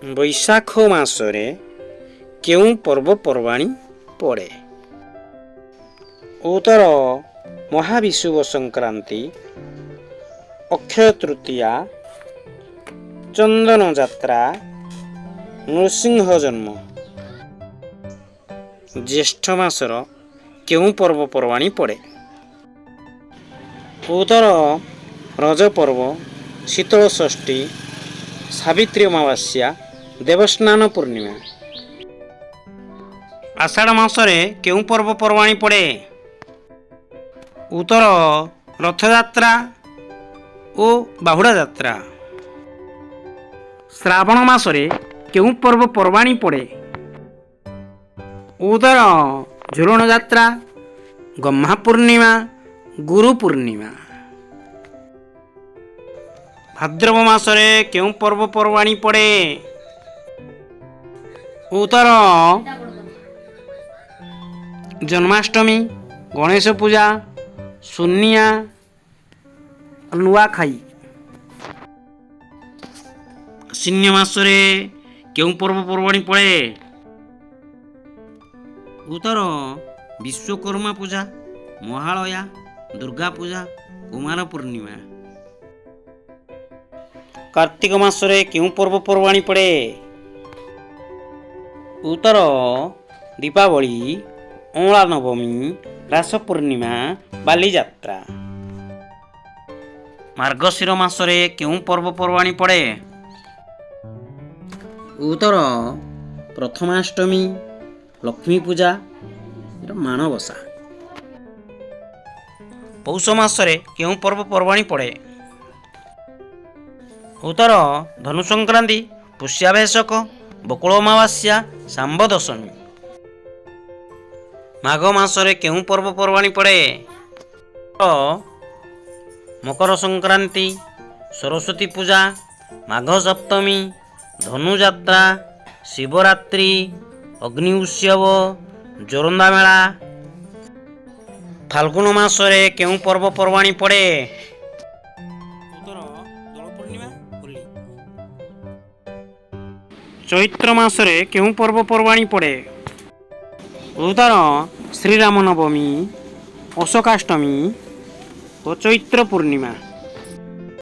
ବୈଶାଖ ମାସରେ କେଉଁ ପର୍ବପର୍ବାଣୀ ପଡ଼େ? ଉତ୍ତର: ମହାବିଷୁବ ସଂକ୍ରାନ୍ତି, ଅକ୍ଷୟ ତୃତୀୟା, ଚନ୍ଦନ ଯାତ୍ରା, ନୃସିଂହ ଜନ୍ମ। ଜ୍ୟେଷ୍ଠ ମାସର କେଉଁ ପର୍ବପର୍ବାଣୀ ପଡ଼େ? ଉତ୍ତର: ରଜ ପର୍ବ, ଶୀତଳ ଷଷ୍ଠୀ, ସାବିତ୍ରୀ ଅମାବାସ୍ୟା, ଦେବସ୍ନାନ ପୂର୍ଣ୍ଣିମା। ଆଷାଢ଼ ମାସରେ କେଉଁ ପର୍ବପର୍ବାଣୀ ପଡ଼େ? ଉତ୍ତର: ରଥଯାତ୍ରା ଓ ବାହୁଡ଼ା ଯାତ୍ରା। ଶ୍ରାବଣ ମାସରେ କେଉଁ ପର୍ବପର୍ବାଣୀ ପଡ଼େ? ଉତ୍ତର: ଝୁଲଣ ଯାତ୍ରା, ଗହ୍ମା ପୂର୍ଣ୍ଣିମା, ଗୁରୁ ପୂର୍ଣ୍ଣିମା। ଭାଦ୍ରବ ମାସରେ କେଉଁ ପର୍ବପର୍ବାଣୀ ପଡ଼େ? ଉତ୍ତର: ଜନ୍ମାଷ୍ଟମୀ, ଗଣେଶ ପୂଜା, ସୁନିଆ, ନୂଆଖାଇ। ଆଶ୍ୱିନ ମାସରେ କେଉଁ ପର୍ବପର୍ବାଣୀ ପଡ଼େ? ଉତ୍ତର: ବିଶ୍ୱକର୍ମା ପୂଜା, ମହାଳୟା, ଦୁର୍ଗା ପୂଜା, କୁମାର ପୂର୍ଣ୍ଣିମା। କାର୍ତ୍ତିକ ମାସରେ କେଉଁ ପର୍ବପର୍ବାଣୀ ପଡ଼େ? ଉତ୍ତର: ଦୀପାବଳି, ଅଁଳା ନବମୀ, ରାସ ପୂର୍ଣ୍ଣିମା, ବାଲିଯାତ୍ରା। ମାର୍ଗଶିର ମାସରେ କେଉଁ ପର୍ବପର୍ବାଣୀ ପଡ଼େ? ଉତ୍ତର: ପ୍ରଥମାଷ୍ଟମୀ, ଲକ୍ଷ୍ମୀ ପୂଜା, ମାଣବସା। ପୌଷ ମାସରେ କେଉଁ ପର୍ବପର୍ବାଣୀ ପଡ଼େ? ଉତ୍ତର: ଧନୁ ସଂକ୍ରାନ୍ତି, ପୁଷ୍ୟାଭିଷେକ, ବକୁଳ ଅମାବାସ୍ୟା, ଶାମ୍ବ ଦଶମୀ। ମାଘ ମାସରେ କେଉଁ ପର୍ବପର୍ବାଣୀ ପଡ଼େ? ମକର ସଂକ୍ରାନ୍ତି, ସରସ୍ୱତୀ ପୂଜା, ମାଘ ସପ୍ତମୀ, ଧନୁଯାତ୍ରା, ଶିବରାତ୍ରି, ଅଗ୍ନି ଉତ୍ସବ, ଜୋରନ୍ଦା ମେଳା। ଫାଲ୍ଗୁନ ମାସରେ କେଉଁ ପର୍ବପର୍ବାଣୀ ପଡ଼େ? ଉତ୍ତର: ଦୋଳ ପୂର୍ଣ୍ଣିମା, ହୋଲି। ଚୈତ୍ର ମାସରେ କେଉଁ ପର୍ବପର୍ବାଣୀ ପଡ଼େ? ଉତ୍ତର: ଶ୍ରୀରାମ ନବମୀ, ଅଶୋକାଷ୍ଟମୀ ଓ ଚୈତ୍ର ପୂର୍ଣ୍ଣିମା।